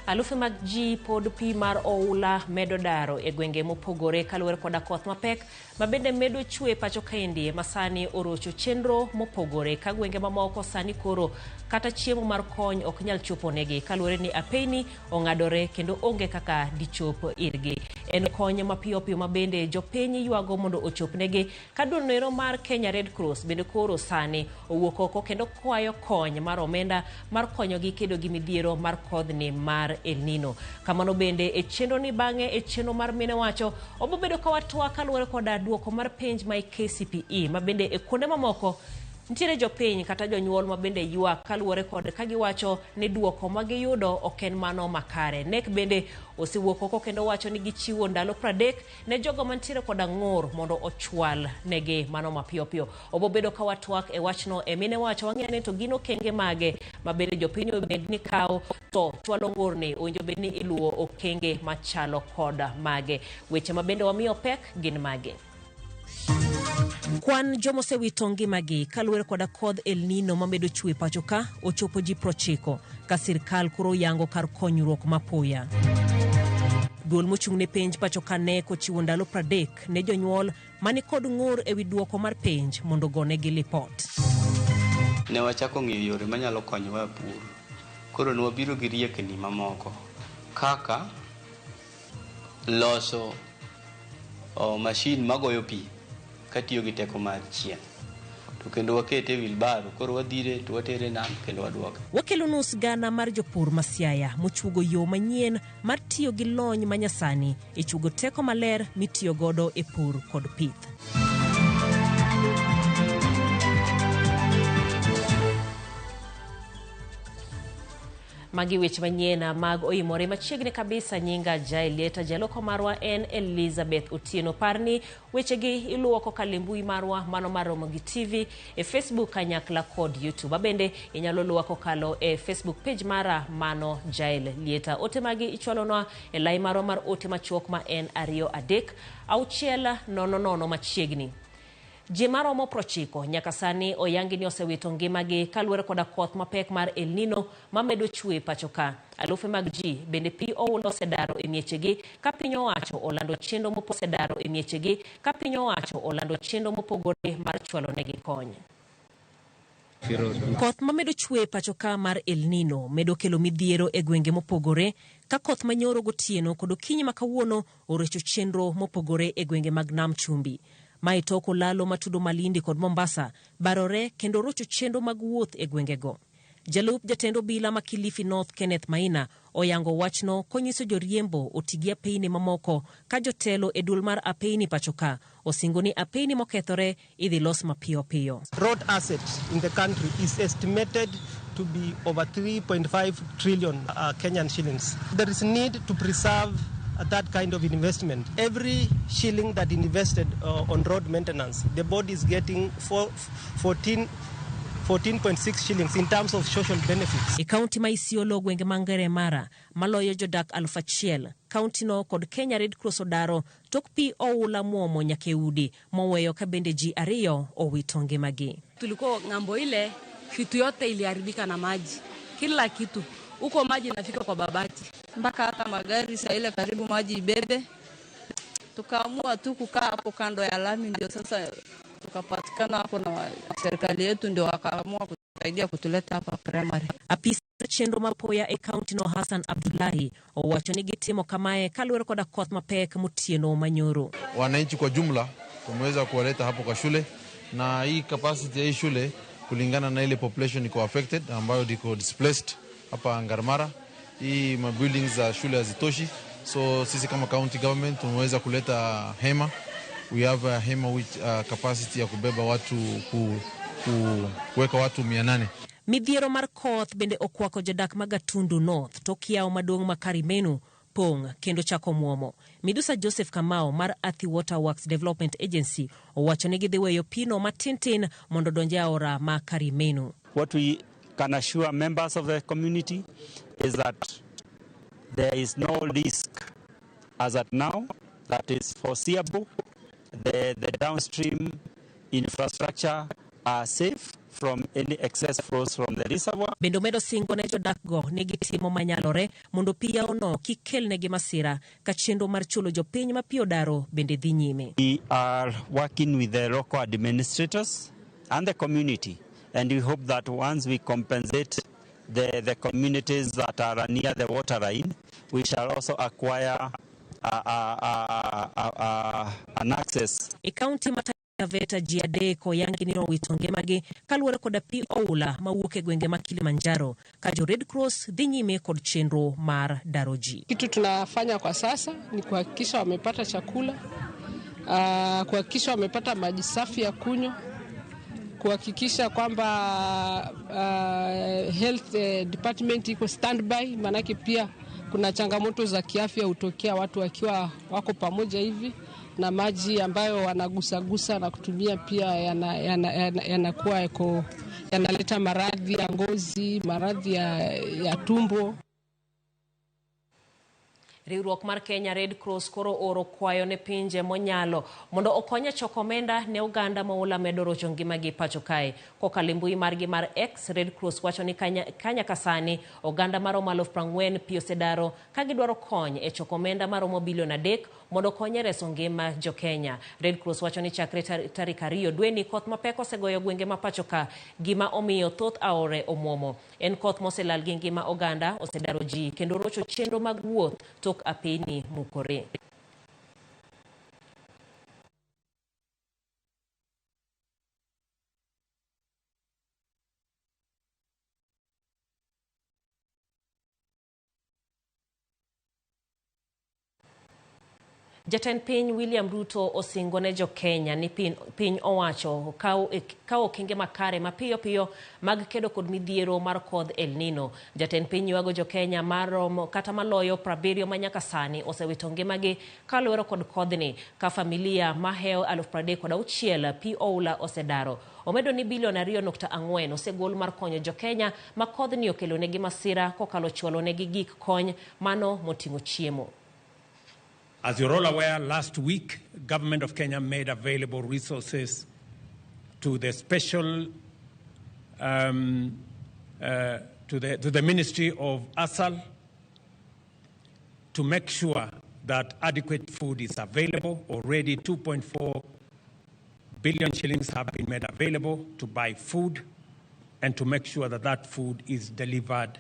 Alufe mag ji pod pi mar oula medo daro e gwenge mopogore kaluwore koda koth mapek ma bende medo chwe pacho kaendi ma sani orocho chenro mopogore ka gwenge mamoko sani koro kata chiemo mar kony ok nyal chopo negi kaluwore ni apeyni ong'adore kendo onge kaka dichop irgi. En kony mapiyo piyo ma bende jopiny ywago mondo ochop negi ka duol mar Kenya Red Cross bende koro sani owuok oko kendo kwayo kony mar omenda mar konyogi kedo gi midhiero mar kodhni mar El Nino. Kamano bende e chenro ni bang'e e chenro mar mine wacho obobedo ka watwa kaluwore koda duoko mar penj ma KCPE ma bende e kuonde mamoko nitiere jopiny kata jonyuol ma bende ywak kaluwore kod ka giwacho ni duoko ma giyudo ok en mano makare. KNEC bende osewuok oko kendo wacho ni gichiwo ndalo 30 ne jogo mantiere koda ng'ur mondo ochwal negi mano mapiyo piyo. Obobedo ka watwak e wachno e mine wacho wang'eyo ni to gin okenge mage ma bende jopiny obed ni kawo to chwalo ng'urni owinjo bed ni iluwo okenge machalo koda mage. Weche ma bende wamiyo pek gin mage. Kwan jomosewito ngimagi kaluwore koda kodh El Nino mamedo chwe pacho ka ochopo ji 90 ka sirkal koro yango kar konyruok mapoya. Duol mochung' ne penj pacho ka KNEC ochiwo ndalo 30 ne jonyuol mani kod ng'ur ewi duoko mar penj mondo ogonegi lipot. Ne wachako ng'iyo yore manyalo konyowa e pur. Koro ne wabiro gi riekni mamoko kaka loso mashin magoyo pi katiyo gi teko mar chieng'. To kendo wakete e wheelbarrow, koro wadhire to watere nam kendo waduoke. Wakelo nus gana mar jopur ma Siaya mochuogo yo manyien mar tiyo gi lony manyasani e chuogo teko maler mitiyo godo e pur kod pith. Magi weche manyien mag oimore machiegni kabisa. Nyinga Jael Lieta, jaloko marwa en Elizabeth Otieno. Parni wechegi iluwo kokalo e mbui marwa mano mar Ramogi TV e Facebook kanyakla kod YouTube. Bende inyalo luwa kokalo e Facebook page mara mano Jael Lieta. Ote magi ichwalonwa e lai marwa mar ote machuok ma en 2 3 6 0 0 machiegni. Ji maromo 90 nyaka sani oyangi ni osewito ngimagi kaluwore koda koth mapek mar El Nino mamedo chwe pacho ka. Alufe mag ji bende pi oula osedaro e miechegi ka piny owacho olando chenro osedaro e miechegi ka piny owacho olando chenro mopogore mar chwalo negi kony. Koth mamedo chwe pacho ka mar El Nino medo kelo midhiero e gwenge mopogore ka koth manyoro gotieno kod okinyi ma kawuono orecho chenro mopogore e gwenge mag Nam Chumbi. Mae tok olalo matudo Malindi kod Mombasa barore kendo rocho chenro mag wuoth e gwengego. Jalup jatend obila ma Kilifi North Kenneth Maina oyango wachno konyiso joriembo oti gi apeyni mamoko ka jotelo e duol mar apeyni pacho ka osingo ni apeyni mokethore idhi los mapiyo piyo. Road assets in the country is estimated to be over 3.5 trillion Kenyan shillings. There is need to preserve that kind of investment. Every shilling that invested on road maintenance, the board is getting 14.6 shillings in terms of social benefits. E kaunti ma Isiolo gwenge ma Ngeremara maloyo jodak 1000, kaunti no kod Kenya Red Cross odaro tok pi oula muomo nyaka e udi moweyo ka bende ji 2 owito ngimagi. Tulikuwa ng'ambo ile, vitu yote iliharibika na maji, kila kitu huko maji inafika kwa babati mpaka hata magari saa ile karibu maji ibebe. Tukaamua tu kukaa hapo kando ya lami, ndio sasa tukapatikana hapo na serikali yetu ndio wakaamua kutusaidia kutuleta hapa primary. Apisa chenro mapoya e kaunti no Hassan Abdullahi owacho ni gitimo kamae kaluwore koda koth mapek motieno manyoro. Wananchi kwa jumla tumeweza kuwaleta hapo kwa shule, na hii capacity ya hii shule kulingana na ile population iko affected ambayo iko displaced hapa Ngarmara Hii ma buildings za shule hazitoshi, so sisi kama county government tumeweza kuleta hema. We have a hema with capacity ya kubeba watu kuweka watu 800. Midhiero mar koth bende okwako jodak mag Gatundu North tok yawo maduong' ma Karimenu pong' kendo chako muomo. Midusa Joseph Kamau mar Athi Water Works Development Agency owacho ni gidhi weyo pino matin tin mondo odonj e aora ma Karimenu. What we can assure members of the community is that there is no risk as at now that is foreseeable. The downstream infrastructure are safe from any excess flows from the reservoir. Bende omedo singo ne jodak go ni gitimo manyalore mondo pi yawono kik kelnegi masira ka chenro mar chulo jopiny ma pi odaro bende dhi nyime. We are working with the local administrators and the community, and we hope that once we compensate the communities that are near the water line, we shall also acquire an access. E kaunti ma Taveta ji adek oyangi ni owito ngimagi kaluwore koda pi oula mawuok e gwenge ma Kilimanjaro ka jo Red Cross dhi nyime kod chenro mar daro ji. Kitu tunafanya kwa sasa ni kuhakikisha wamepata chakula, kuhakikisha wamepata maji safi ya kunywa, kuhakikisha kwamba health department iko standby, maanake pia kuna changamoto za kiafya hutokea watu wakiwa wako pamoja hivi, na maji ambayo wanagusagusa na kutumia pia yanakuwa yanaleta maradhi ya ngozi, maradhi ya tumbo. Riwruok mar Kenya Red Cross koro oro kwayo ne pinje monyalo mondo okony e choko omenda ne oganda ma oula medo rocho ngimagi pacho kae. Kokalo e mbui margi mar X, Red Cross wacho ni ka nyaka sani oganda maromo 40,000 pi osedaro ka gidwaro kony e choko omenda maromo bilion 3 mondo okony e reso ngima jo Kenya. Red Cross wacho ni chakre tarik 2 dweni koth mapek osegoyo gwenge ma pacho ka, gima omiyo thoth aore omuomo. En koth moselal gi ngima oganda, osedaro ji kendo rocho chenro mag wuoth tok apeni mukore. Jatend piny William Ruto osingo ne jo Kenya ni piny owacho kawo okenge makare mapiyo piyo mag kedo kod midhiero mar kodh El Nino. Jatend piny ywago jo Kenya maromo kata maloyo 70 ma nyaka sani osewito ngimagi kaluwore kod kodhni, ka familia mahewo 36,000 pi oula osedaro. Omedo ni bilion 2.4 osegol mar konyo jo Kenya ma kodhni okelonegi masira kokalo chwalonegi gik kony mano moting'o chiemo. As you're all aware, last week, Government of Kenya made available resources to the special, to the Ministry of ASAL to make sure that adequate food is available. Already 2.4 billion shillings have been made available to buy food and to make sure that that food is delivered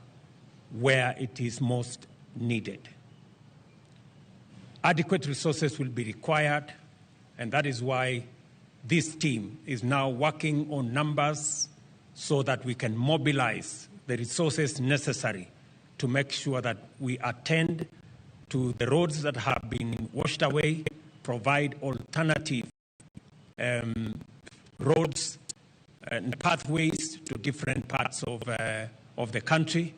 where it is most needed. Adequate resources will be required, and that is why this team is now working on numbers so that we can mobilize the resources necessary to make sure that we attend to the roads that have been washed away, provide alternative roads and pathways to different parts of the country,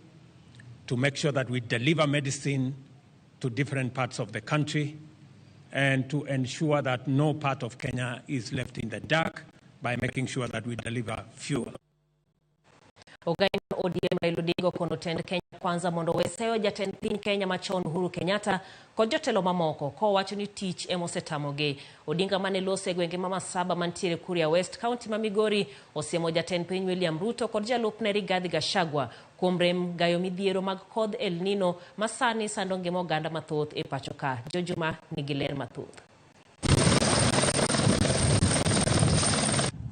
to make sure that we deliver medicine to different parts of the country, and to ensure that no part of Kenya is left in the dark by making sure that we deliver fuel. Ogai ODM Raila Odinga okono tend Kenya Kwanza mondo oweseyo jatend piny Kenya machon Uhuru Kenyatta kod jotelo mamoko kowacho ni tich emosetamogi. Odinga mane loso e gwenge ma Masaba mantiere Kuria West, kaunti ma Migori, osiemo jatend piny William Ruto kod jalupne Rigathi Gachagua kuom rem gayo midhiero mag kodh El Nino ma sani sando ngima oganda mathoth e pacho ka. Jojuma nigi ler mathoth.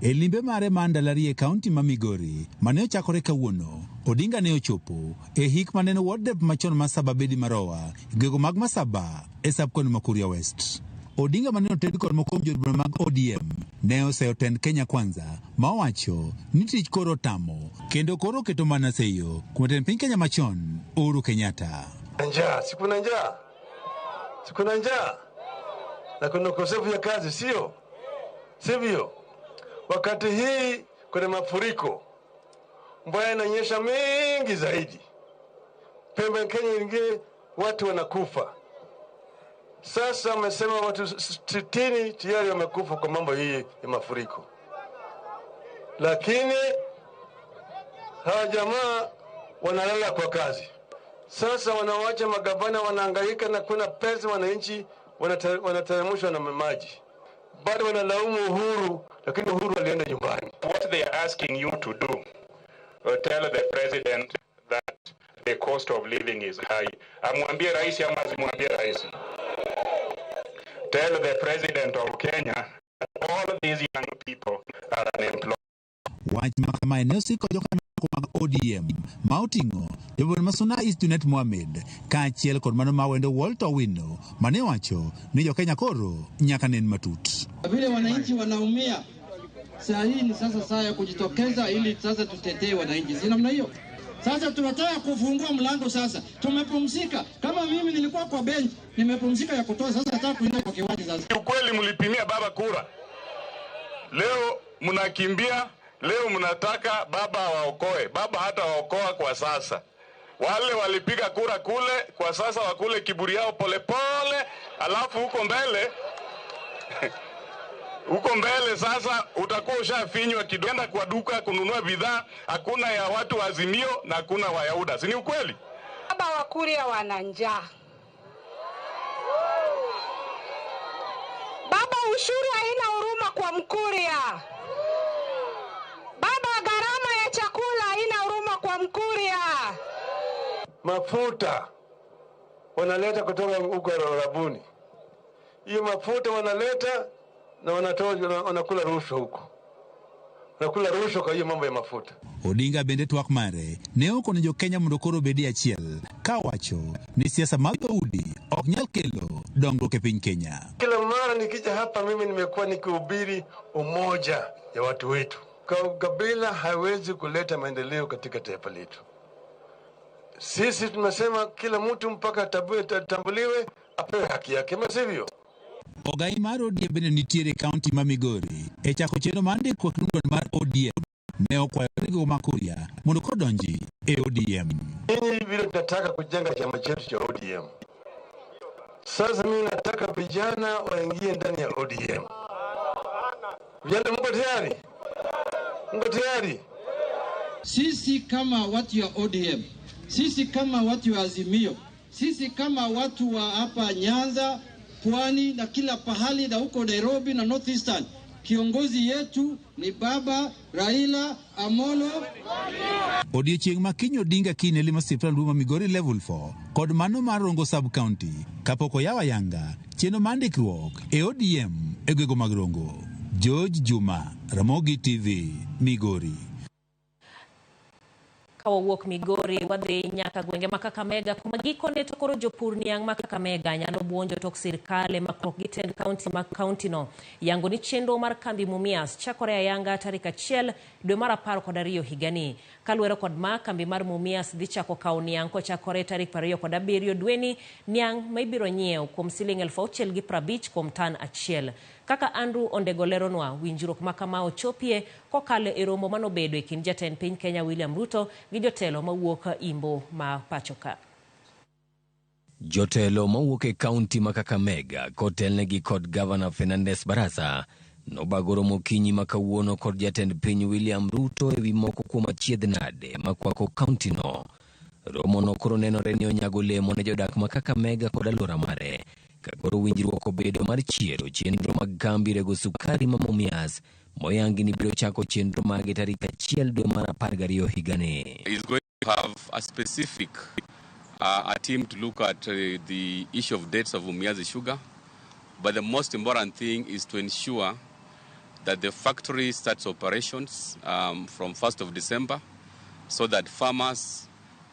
E limbe mare mar ndalo ariyo e kaunti ma Migori mane ochakore kawuono, Odinga ne ochopo e hik manene ward rep machon Masaba Bedi Marowa e gwenge mag Masaba e sub-county ma Kuria West. Odinga mane oted kod moko kuom jood bura mag ODM ne oseyo tend Kenya Kwanza ma owacho ni tich koro otamo kendo koro oketo mana seyo kuom jatend piny Kenya machon Uhuru Kenyatta. Njaa, si kuna njaa, si kuna njaa na kuna ukosefu ya kazi, sio sivyo? Wakati hii kuna mafuriko, mvua inanyesha mingi zaidi, pembe Kenya ingine watu wanakufa. Sasa wamesema watu 60 tayari wamekufa kwa mambo hii ya mafuriko, lakini hawa jamaa wanalala kwa kazi. Sasa wanawacha magavana wanahangaika na kuna pesa, wananchi wanateremshwa na maji, bado wanalaumu Uhuru, lakini Uhuru alienda nyumbani. What they are asking you to do, tell the president that the cost of living is high. Amwambie rais ama asimwambie rais? Tell the president of Kenya that all these young people are unemployed. Wach ma kamae ne osik kod jokanyo mag ODM ma oting'o jabura ma Suna East Junet Mohamed kaachiel kod mano ma Wendo Walter Owino mane owacho ni jokenya koro nyaka nen matut. Vile wananchi wanaumia saa hii ni sasa saa ya kujitokeza ili sasa tutetee wananchi, si namna hiyo? Sasa tunataka kufungua mlango sasa, tumepumzika. Kama mimi nilikuwa kwa bench, nimepumzika ya kutoa, sasa nataka kuingia kwa kiwanja sasa. Ukweli mlipimia baba kura, leo mnakimbia, leo mnataka baba waokoe. Baba hata waokoa kwa sasa. Wale walipiga kura kule, kwa sasa wakule kiburi yao polepole, alafu huko mbele huko mbele sasa utakuwa ushafinywa kidogo. Enda kwa duka kununua bidhaa, hakuna ya watu wa Azimio na hakuna wa Yauda, si ni ukweli? Baba Wakuria wana njaa. Baba, ushuru haina huruma kwa Mkuria. Baba, gharama ya chakula haina huruma kwa Mkuria. Mafuta wanaleta kutoka huko Arabuni, hiyo mafuta wanaleta na wanatoa, wanakula rushwa huko, wanakula rushwa kwa hiyo mambo ya mafuta. Odinga bende twak mare ne okono jokenya mondo koro obedie achiel ka owacho ni siasa mag dhoudi ok nyal kelo dongruok e piny Kenya. Kila mara nikija hapa mimi nimekuwa nikihubiri umoja ya watu wetu. Kabila haiwezi kuleta maendeleo katika taifa letu. Sisi tumesema kila mtu mpaka atambuliwe, apewe haki yake, ama sivyo? Ogai mar ODM bende nitiere e kaunti ma Migori e chako chenro mar ndikruok e duond mar ODM ne okwayo riwruok ma Kuria mondo kodonji e ODM. Nyinyi vile tunataka kujenga chama chetu cha ODM. Sasa mimi nataka vijana waingie ndani ya ODM. Vijana, mko tayari? Mko tayari? Sisi kama watu ya ODM, sisi kama watu wa Azimio, sisi kama watu wa hapa Nyanza, Pwani na kila pahali na huko Nairobi na North Eastern, kiongozi yetu ni Baba Raila Amolo. Odiechieng' ma kiny Odinga kiny ne limo osiptal maduong' ma Migori Level 4 kod mano mar Rongo Sub County kapok oyawo ayanga chenro mar ndikruok e ODM e gwenge mag Rongo. George Juma, Ramogi TV, Migori. Ka wawuok Migori wadhi nyaka gwenge ma Kakamega kuma gikone to koro jopur niang' ma Kakamega nyalo buonjo tok sirkal e makruok gi tend kaunti ma kauntino yango ni chenro mar kambi Mumias chakore ayanga tarik 1 dwe mar 12 higani. Kaluwore kod ma, kambi mar Mumias dhi chako kawo niang' kochakore tarik 27 dweni, niang' ma ibiro nyiew kuom siling 6,050 kuom tan achiel. Kaka Andrew Ondego leronwa, winjruok ma kama ochopie kokalo e romo manobedo e kind jatend piny Kenya William Ruto gi jotelo mawuok Imbo ma pachoka. Jotelo mawuok e kaunti ma Kakamega kotelnegi kod Gavana Fernandes Barasa nobago romo okinyi ma kawuono kod jatend piny William Ruto ewi moko kuom achiedh nade makwako kauntino. Romono koro nenore ni onyago lemo ne jodak ma Kakamega kod alwora mare ka koro winjruok obedo mar chiero chenro mag kambi rego sukari ma Mumias moyangi ni biro chako chenro mage tarik 1 dwe mar 12 higani. Is going to have a specific a team to look at the issue of debts of Mumias Sugar, but the most important thing is to ensure that the factory starts operations from 1st of December so that farmers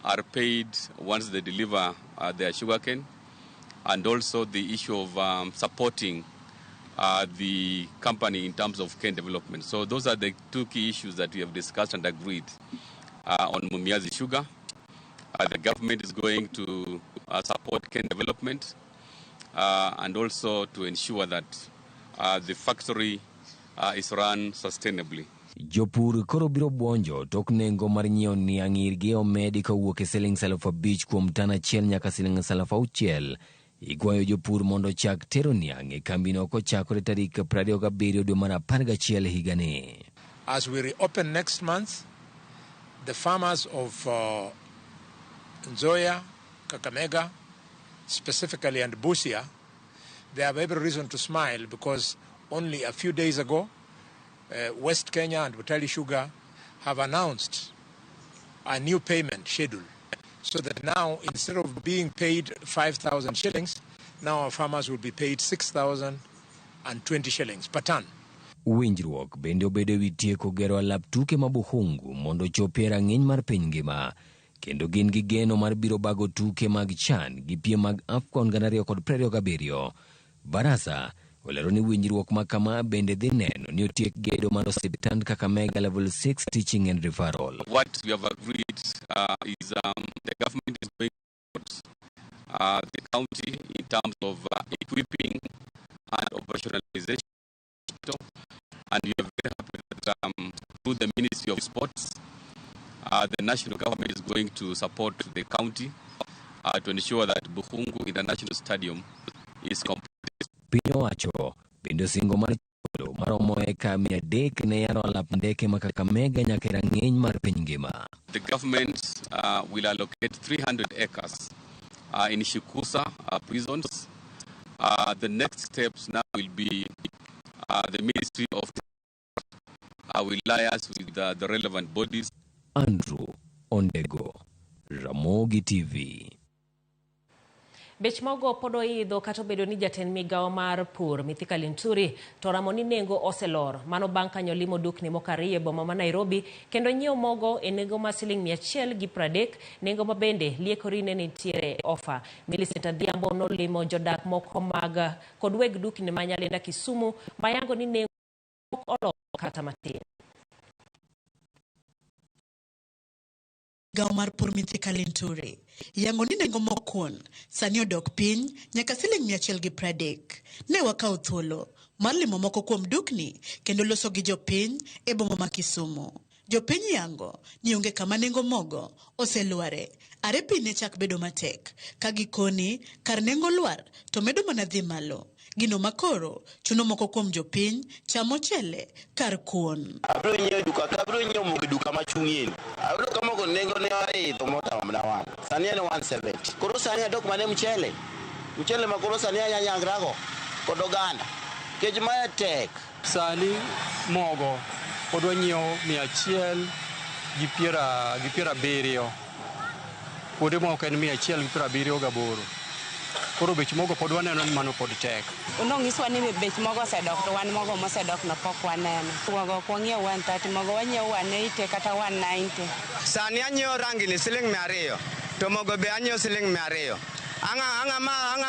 are paid once they deliver their sugarcane, and also the issue of supporting the company in terms of cane development. So those are the two key issues that we have discussed and agreed on Mumias Sugar. The government is going to support cane development and also to ensure that the factory is run sustainably. Jopur koro biro buonjo tok nengo mar nyiewo niang' irgi omedi kowuok e siling 5,000 kuom tan achiel nyaka siling 6,000. Ikwayo jopur mondo ochak tero niang' e kambino kochakore tarik 27 dwe mar 11 higani. As we reopen next month, the farmers of Nzoia, Kakamega, specifically, and Busia, they have every reason to smile because only a few days ago, West Kenya and Butali Sugar have announced a new payment schedule. So that now, instead of being paid 5,000 shillings, now our farmers will be paid 6,020 shillings per ton. Winjruok bende obedo ewi tieko gero alap tuke ma Bukhungu mondo ochopi e rang'iny mar piny ngima kendo gin gi geno mar biro bago tuke mag CHAN gi piem mag AFCON 2027. Barasa olero ni winjruok ma kama bende dhi neno ni otiek gedo mar osiptand Kakamega Level 6 Teaching and Referral. What we have agreed is the government is going to support the county in terms of equipping and operationalization. And we are very happy that through the Ministry of Sports, the national government is going to support the county to ensure that Bukhungu International Stadium is complete. Piny owacho bende osingo mar chulo maromo eka 300 ne yaro alap ndeke ma Kakamega nyaka e rang'iny mar piny ngima. The government will allocate 300 acres in Shikusa prisons. The next steps now will be the Ministry of will liaise with the relevant bodies. Andrew Ondego, Ramogi TV. Bech mogo pod oidho kata obedo ni jatend migawo mar pur Mithika Linturi to oramo ni nengo oselor. Mano bang' kanyo limo dukni moko ariyo e boma ma Nairobi kendo nyiewo mogo e nengo mar siling 130, nengo ma bende liekori ne nitiere ofa. Millicent Adhiambo nolimo jodak moko mag kod weg dukni ma Nyalenda Kisumu mayango ni nengo ok olor kata matin. Migawo mar pur Mithika Linturi yango ni nengo mok kuon sani odok piny nyaka siling 130. Ne wakawo thuolo mar limo moko kuom dukni kendo loso gi jopiny e boma ma Kisumu. Jopiny yango ni onge kama nengo mogo oselware are pi ne chak bedo matek ka gikoni kar nengo lwar to medo mana dhi malo. Gino makoro chuno moko kuom jopiny chamo chele kar kuon. Abiro nyiewo duka ka abiro nyiewo mogo e duka machung'ie ni. Abiro ka mogo nengo ne oidho motamo mana wang'. Sani en 170. Koro sani adok mana e mchele. Mchele ma koro sani anyanyagrago kod oganda. Nikech mae tek. Sani mogo pod wanyiewo 170. Kuonde moko en 178. Koro bech mogo pod waneno ni mano pod tek. Nong'iswa ni bech mogo osedok to wan mogo mosedok no pok waneno. Mogo ok wang'iew 130, mogo wanyiewo 180 kata 190. Sani anyiewo rangi ni siling 200 to mogo be anyiewo siling 200. Anga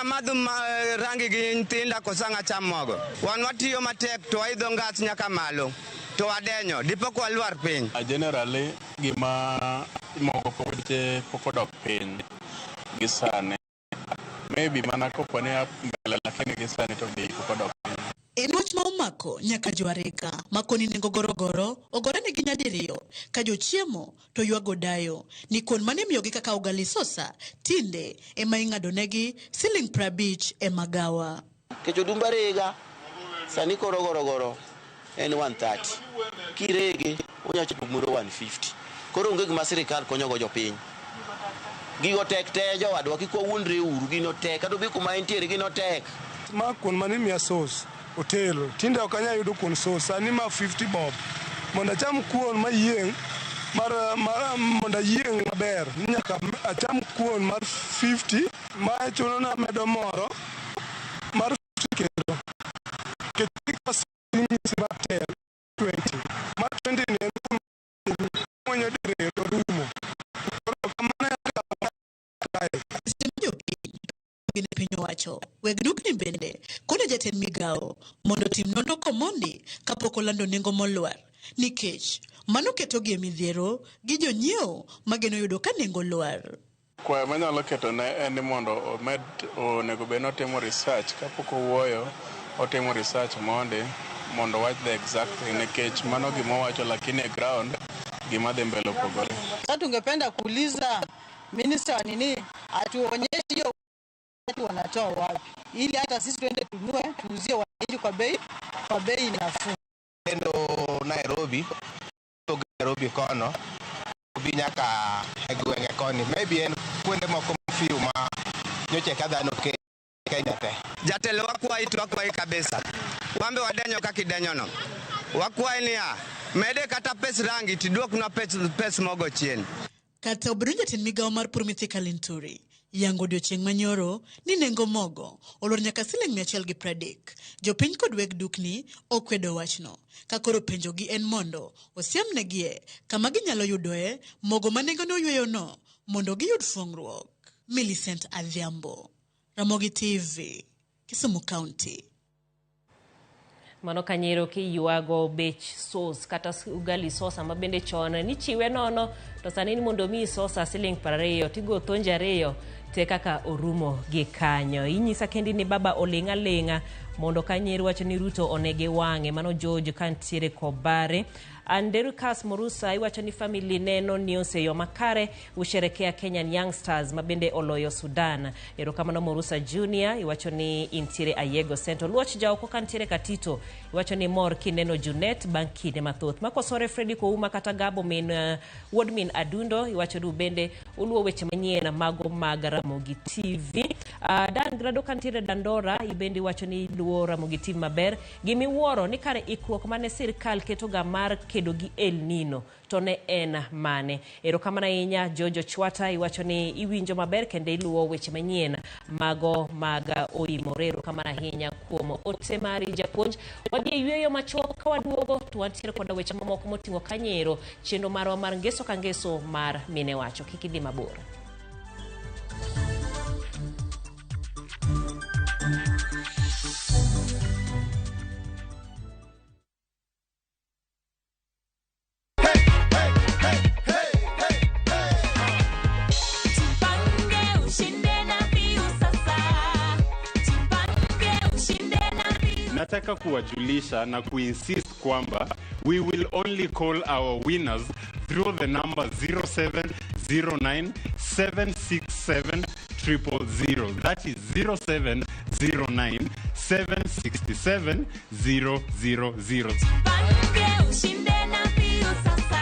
madho rangi gi nyithinda koso ang' acham mogo. Wan watiyo matek to waidho ngas nyaka malo to wadenyo dipo ka walwar piny. Generally gima mogo pok odok piny gi sani. Maybe mana kopo ni up mbele lakini gi sani to bei pok odok piny. En wach ma omako nyaka jo Arika makoni nengo gorogoro ogore negi nyadiriyo ka jochiemo to ywago dayo ni kuon mane imiyogi kaka ugali sosa tinde ema ing'ado negi siling 50 e magawa. Nikech odumba rega sani koro gorogoro en 130. Kirege onya chopo kumoro 150. Koro onge gima sirikal konyogo jopiny. Gigo tek te jowadwa kik wawuondre uru gino tek kata obi kuma entiere gino tek. Ma kuon mane imiya sos otelo tinde ok anyal yudo kuon sos sani ma 50 bob. Mondo acham kuon mayieng' mar mondo ayieng' maber nyaka acham kuon mar 50 ma chuno ni amedo moro mar 50 kendo. Nikech 20 mar 20 ni en kuon muonyo diriyo to rumo. Koro kamano e kaka kae. kwayogi ne piny owacho, weg dukni bende kone jatend migawo mondo otim nonro komondi kapok olando nengo molwar, nikech mano ketogi e midhiero gi jonyiewo mageno yudo ka nengo lwar. Kwayo manyalo keto ne en ni mondo omed, onego bed ni otimo research kapok owuoyo, otimo research mondi mondo owach the exact thing nikech mano gima owacho lakini e ground gima dhi mbele opogore. Sasa tungependa kuuliza minister wa nini atuonyeshe hiyo watu wanatoa wapi, ili hata sisi tuende tununue tuuzie wananchi kwa bei nafuu. Kendo Nairobi, Nairobi kono obi nyaka e gwenge koni, maybe en kuonde moko few ma nyocha eka dhano Kenya te. Jatelo, wakwayi to wakwayi kabisa. Wambe wadenyo kaka idenyono. Wakwayi niya, mede kata pes rangi tiduoknwa pes mogo chien. Kata obedo ni jatend migawo mar pur Mithika Linturi yango odiochieng' manyoro ni nengo mogo olwar nyaka siling 130. Jopiny kod weg dukni okwedo wachno, ka koro penjogi en mondo osiemnegie kama ginyalo yudoe mogo ma nengone oyweyono mondo giyud fuong'ruok. Millicent Adhiambo, Ramogi TV, Kisumu County. Mano kanyero kiywago bech sauce kata ugali sosa ma bende chon nichiwe nono, to sani ni mondo omiyi sosa siling 20 tigo thonje ariyo te kaka orumo gi kanyo. Inyisa kendi ni baba oling' aling'a mondo kanyero wacho ni Ruto onege wang'e. Mano George kantiere Kobare. Anderukas Morusa iwacho ni family neno news e yo makare usherekea Kenyan Youngsters ma bende oloyo Sudan. Erokamano Morusa Junior, iwacho ni intiere Ayego Center. Luoch jaoko kantiere Katito iwacho ni mor kineno Junet bang' kinde mathoth. Makosore Freddy Kouma kata Gabo min wuod min Adundo iwacho ni bende uluwo weche manyien mago mag Ramogi TV. Dan Grado kantiere Dandora ibende iwacho ni iluwo Ramogi TV maber. Gimiwuoro ni kare ikruok mane sirkal ketoga mar kedo gi El Nino to ne en mane. Erokamano ahinya Jojo Chwata, iwacho ni iwinjo maber kendo iluwo weche manyien mago mag oimore. Erokamano ahinya kuom ote mari japuonj. Wadhi e yweyo machuok, ka waduogo to wantiere koda weche mamoko moting'o kanyero chenro marwa mar ngeso ka ngeso mar mine wacho. Kik idhi mabor. Jipange ushinde na Viusasa. Jipange ushinde na Viu. Nataka kuwajulisha na kuinsist kwamba we will only call our winners through the number 0709 767 000. That is 0709 767 000. Jipange ushinde na Viusasa.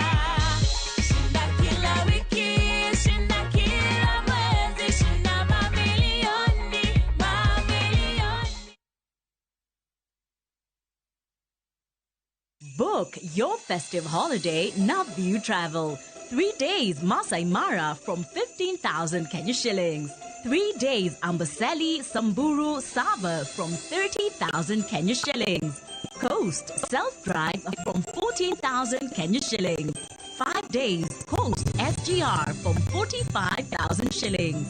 Shinda kila wiki, shinda kila mwezi, shinda mamilioni, mamilioni. Book your festive holiday Naview Travel. 3 days Masai Mara from 15,000 Kenya shillings. 3 days Amboseli, Samburu, Tsavo from 30,000 Kenya shillings. Coast self-drive from 14,000 Kenya shillings. 5 days Coast SGR from 45,000 shillings.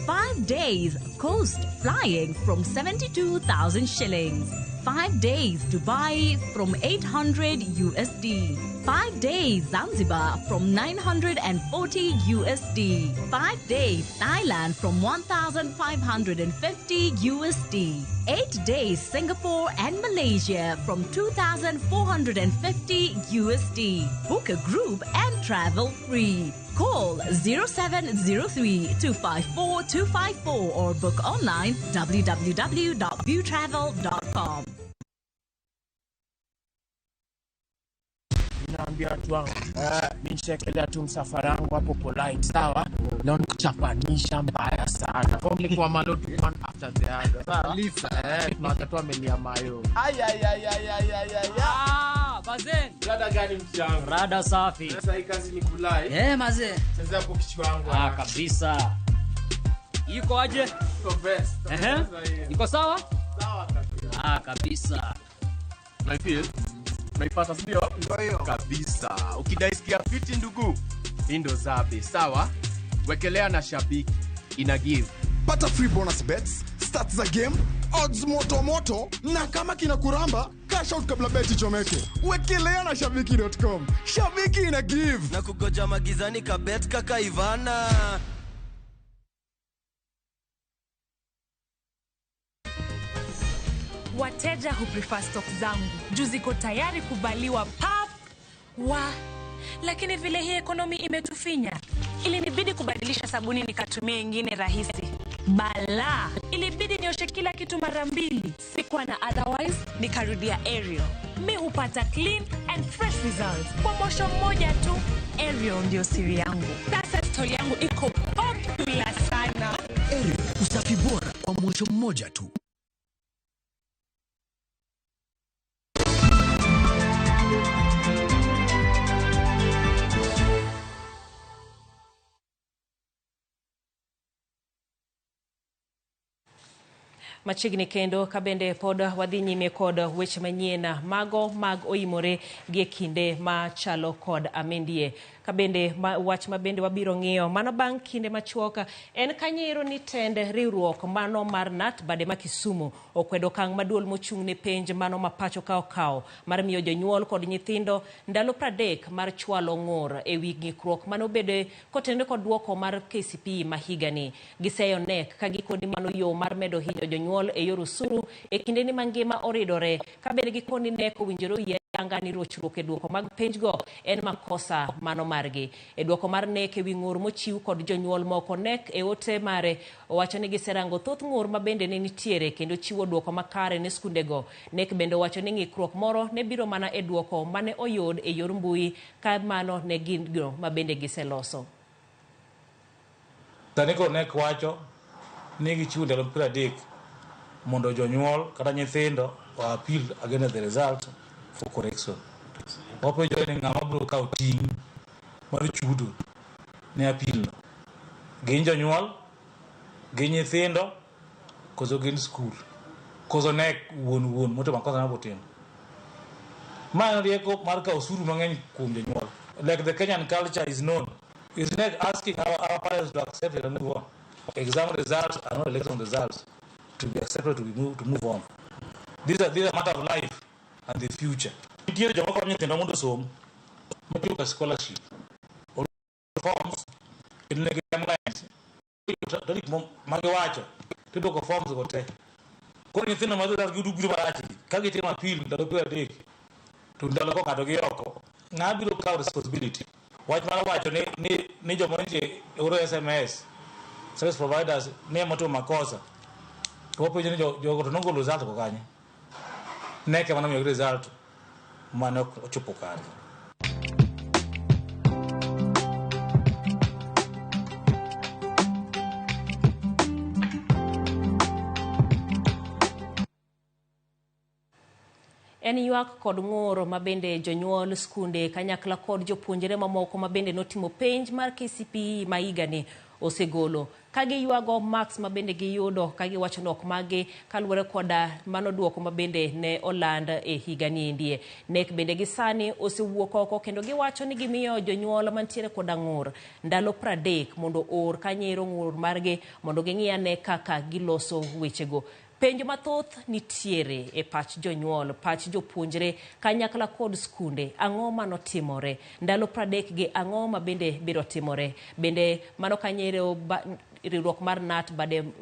5 days Coast flying from 72,000 shillings. 5 days Dubai from 800 USD. 5 days Zanzibar from 940 USD. 5 days Thailand from 1,550 USD. 8 days Singapore and Malaysia from 2,450 USD. Book a group and travel free. Call 0703 254 254 or book online www.viewtravel.com. Naambia watu wangu, mi nishaekelea tu msafara wangu hapo polite, sawa. Leo nikuchapanisha mbaya sana. Form ni kwa malo one after the other, sawa. Eh, tunawacha tu amelia mayo. Ay, ay, ay, ay, ay, ay, ay. Ah, bazen. Rada gani mchango? Rada safi. Sasa hii kazi ni kulai. Eh, mazee. Sasa hapo kichwa wangu. Ah, kabisa. Iko aje? Iko best. Ehe. Iko sawa? Sawa kabisa. Ah, kabisa. Naifeel. Naipata, sio? Ndio hiyo. Kabisa. Ukidai sikia fiti ndugu. Hii ndo zabe, sawa? Wekelea na shabiki. Ina give. Pata free bonus bets Stats za game, odds moto moto na kama kina kuramba, cash out kabla beti chomeke. Wekelea na shabiki.com. Shabiki ina give. Na kugoja magizani kabet kaka Ivana. Wateja huprefer stock zangu juu ziko tayari kubaliwa pap wa, lakini vile hii ekonomi imetufinya, ilinibidi kubadilisha sabuni nikatumia ingine rahisi. Bala, ilibidi nioshe kila kitu mara mbili, sikuwa na otherwise, nikarudia Ariel. Mi hupata clean and fresh results kwa mosho mmoja tu. Ariel ndio siri yangu. Sasa stori yangu iko popular sana. Ariel, usafi bora kwa mosho mmoja tu. Machiegni kendo kabende pod wadhi nyime kod weche manyien mago mag oimore gi e kinde machalo kod amendie. Kabende wach mabende wabiro ng'iyo mano bang' kinde machuok en kanyero ni tend riwruok mano mar KNUT bade ma Kisumu okwedo okang' ma duol mochung' ne penj mano ma pacho ka okawo mar miyo jonyuol kod nyithindo ndalo 30 mar chwalo ng'ur ewi ng'ikruok manobedo kotenore kod duoko mar KCPE ma higani. Giseyo KNEC ka gikoni mano yo mar medo hinyo jonyuol e yor osuru e kindeni mangima oridore ka bende gikoni KNEC owinjore oyie anga ni rochruok e duoko mag penjgo en makosa mano margi. E duoko mar KNEC ewi ng'ur mochiw kod jonyuol moko, KNEC e ote mare owacho ni giserango thoth ng'ur ma bende ne nitiere kendo chiwo duoko makare ne skundego. KNEC bende owacho ni ng'ikruok moro ne biro mana e duoko mane oyud e yor mbui ka mano ne gin go ma bende giseloso. Sani koro KNEC wacho ni gichiwo ndalo 30 mondo jonyuol kata nyithindo o appeal against the result for correction. Wapenjo ni ng'ama biro kawo ting' mar chudo ne appeal no. Gin jonyuol, gin nyithindo, koso gin skul, koso KNEC wuon motimo makosa mabotimo. Ma en rieko mar kawo osuru mang'eny kuom jonyuol. Like the Kenyan culture is known. Is KNEC asking our parents to accept it and move on. Exam results are not election results to be accepted to move on. These are a matter of life and the future. Nitiere joma konyo nyithindo mondo osom matiyo ka scholarship forms kendo negi timelines tarik magiwacho tiduoko forms go te. Koro nyithindo ma dhi yudo biro marach ka gitimo appeal ndalo 30 to ndalo go ng'ado gi oko ng'a biro kawo responsibility. Wach mar wacho ni joma nitie oro SMS service providers ne motimo makosa to wapenjo ni jogo to nogolo result go kanye. KNEC ema nomiyogi result mane ok ochopo kare. En ywak kod ng'ur ma bende jonyuol skunde kanyakla kod jopuonjre mamoko ma bende notimo penj mar KCPE ma higani osegolo ka giywago marks ma bende giyudo ka giwacho ni ok magi kaluwore koda mano duoko ma bende ne oland e higani endie. KNEC bende gi sani osewuok oko kendo giwacho ni gimiyo jonyuol mantiere koda ng'ur ndalo 30 mondo oor kanyero ng'ur margi mondo ging'i ane kaka giloso wechego. Penjo mathoth nitiere e pach jonyuol, pach jopuonjre kanyakla kod skunde. Ang'o manotimore? Ndalo 30 gi ang'o ma bende biro timore? Bende mano kanyero riwruok mar KNUT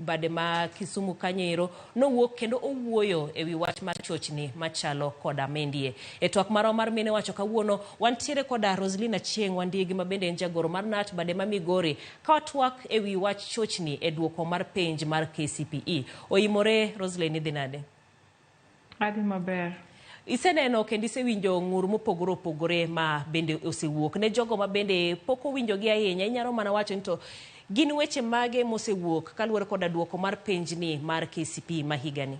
bade ma Kisumu kanyero nowuok kendo owuoyo ewi wach mar chochni machalo koda mendie. E twak marwa mar mine wacho kawuono wantiere koda Roselina Chieng' Wandigi ma bende en jagoro mar KNUT bade ma Migori ka watwak ewi wach chochni e duoko mar penj mar KCPE. Oimore Roselyn, idhi nade? Adhi maber. Iseneno kendo isewinjo ng'ur mopogore opogore ma bende osewuok. Ne jogo ma bende pok owinjogi ahinya, inyalo mana wacho ni to gin weche mage mosewuok kaluwore koda duoko mar penjni mar KCPE ma higani?